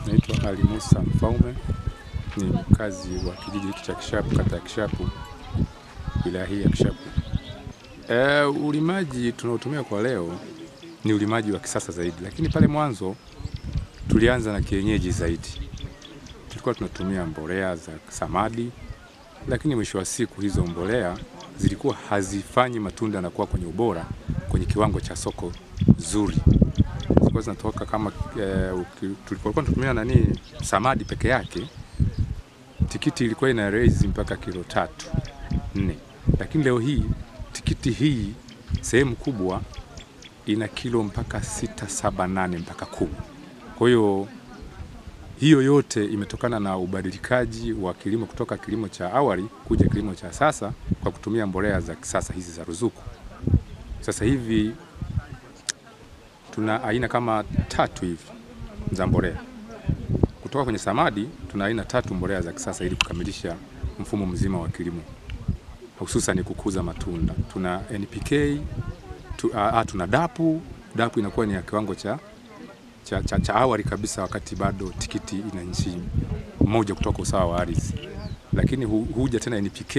Naitwa Ali Musa Mfaume, ni mkazi wa kijiji hiki cha Kishapu, kata ya Kishapu, wilaya hii ya Kishapu. Ulimaji tunaotumia kwa leo ni ulimaji wa kisasa zaidi, lakini pale mwanzo tulianza na kienyeji zaidi. Tulikuwa tunatumia mbolea za samadi, lakini mwisho wa siku hizo mbolea zilikuwa hazifanyi matunda na kuwa kwenye ubora, kwenye kiwango cha soko zuri. Zilikuwa zinatoka kama tulipokuwa tunatumia samadi peke yake, tikiti ilikuwa ina raise mpaka kilo 3, 4. Lakini leo hii tikiti hii sehemu kubwa ina kilo mpaka 6, 7, 8 mpaka 10. Kwa hiyo hiyo yote imetokana na ubadilikaji wa kilimo kutoka kilimo cha awali kuja kilimo cha sasa kwa kutumia mbolea za kisasa hizi za ruzuku. Sasa hivi tuna aina kama 3 hivi za mbolea. Kutoka kwenye samadi tuna aina 3 mbolea za kisasa ili kukamilisha mfumo mzima wa kilimo, hususan kukuza matunda. Tuna NPK, tuna DAPU. DAPU inakuwa ni ya kiwango cha awali kabisa, wakati bado tikiti ina nchi moja kutoka usawa wa ardhi. Lakini huja tena NPK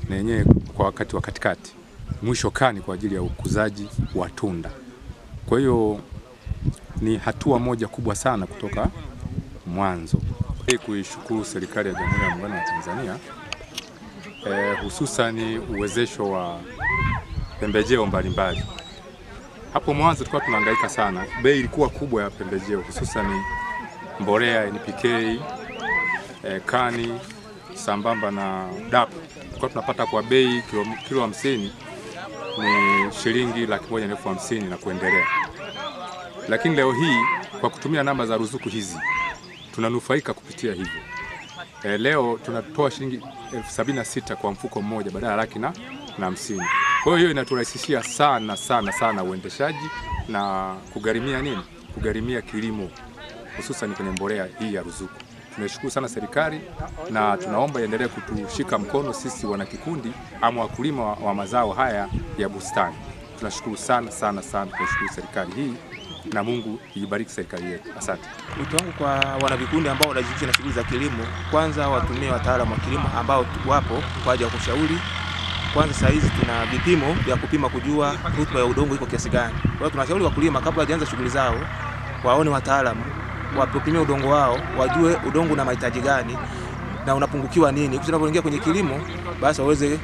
na yenyewe kwa wakati wa katikati, mwisho kani kwa ajili ya ukuzaji wa tunda. Kwa hiyo ni hatua moja kubwa sana kutoka mwanzo. Kuishukuru serikali ya Jamhuri ya Muungano wa Tanzania, hususan uwezesho wa pembejeo mbalimbali. Hapo mwanzo tulikuwa tunahangaika sana, bei ilikuwa kubwa ya pembejeo, hususan mbolea, NPK, kani sambamba na DAP. Tulikuwa tunapata kwa bei kilo 50 ni shilingi 150,000 na kuendelea. Lakini leo hii kwa kutumia namba za ruzuku hizi tunanufaika kupitia hivyo. Leo tunatoa shilingi 76,000 kwa mfuko mmoja badala ya 150,000. Kwa hiyo inaturahisishia sana sana sana uendeshaji na kugharimia nini? Kugharimia kilimo, hususan kwenye mbolea hii ya ruzuku. Tunashukuru sana serikali na tunaomba iendelee kutushika mkono sisi wanakikundi ama wakulima wa mazao haya ya bustani. Tunashukuru sana sana sana, tunashukuru serikali hii na Mungu ibariki serikali yetu. Asante. Wito wangu kwa wanavikundi ambao wanajihusisha na shughuli za kilimo, kwanza watumie wataalamu wa kilimo ambao wapo kwa ajili ya kushauri. Kwanza saa hizi tuna vipimo vya kupima kujua rutuba ya udongo iko kiasi gani. Kwa hiyo tunashauri wakulima kabla hawajaanza shughuli zao waone wataalamu, wapimie udongo wao, wajue udongo una mahitaji gani na unapungukiwa nini. Tunapoingia kwenye kilimo basi waweze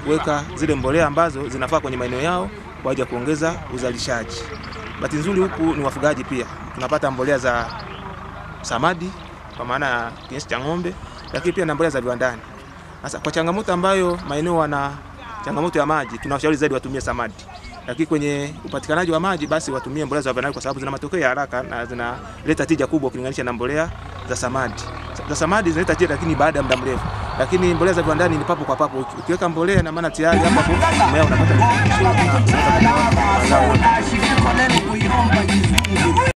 kuweka zile mbolea ambazo zinafaa kwenye maeneo yao kwa ajili ya kuongeza uzalishaji. Bahati nzuri huku ni wafugaji pia. Tunapata mbolea za samadi kwa maana ya kinyesi cha ng'ombe, lakini pia na mbolea za viwandani. Sasa kwa changamoto ambayo maeneo wana changamoto ya maji, tunawashauri zaidi watumie samadi. Lakini kwenye upatikanaji wa maji basi watumie mbolea za viwandani kwa sababu zina matokeo ya haraka na zinaleta tija kubwa ukilinganisha na mbolea za samadi. Za samadi zinaleta tija lakini baada ya muda mrefu. Lakini mbolea za viwandani ni papo kwa papo. Ukiweka mbolea na maana tayari hapo hapo mmea unapata.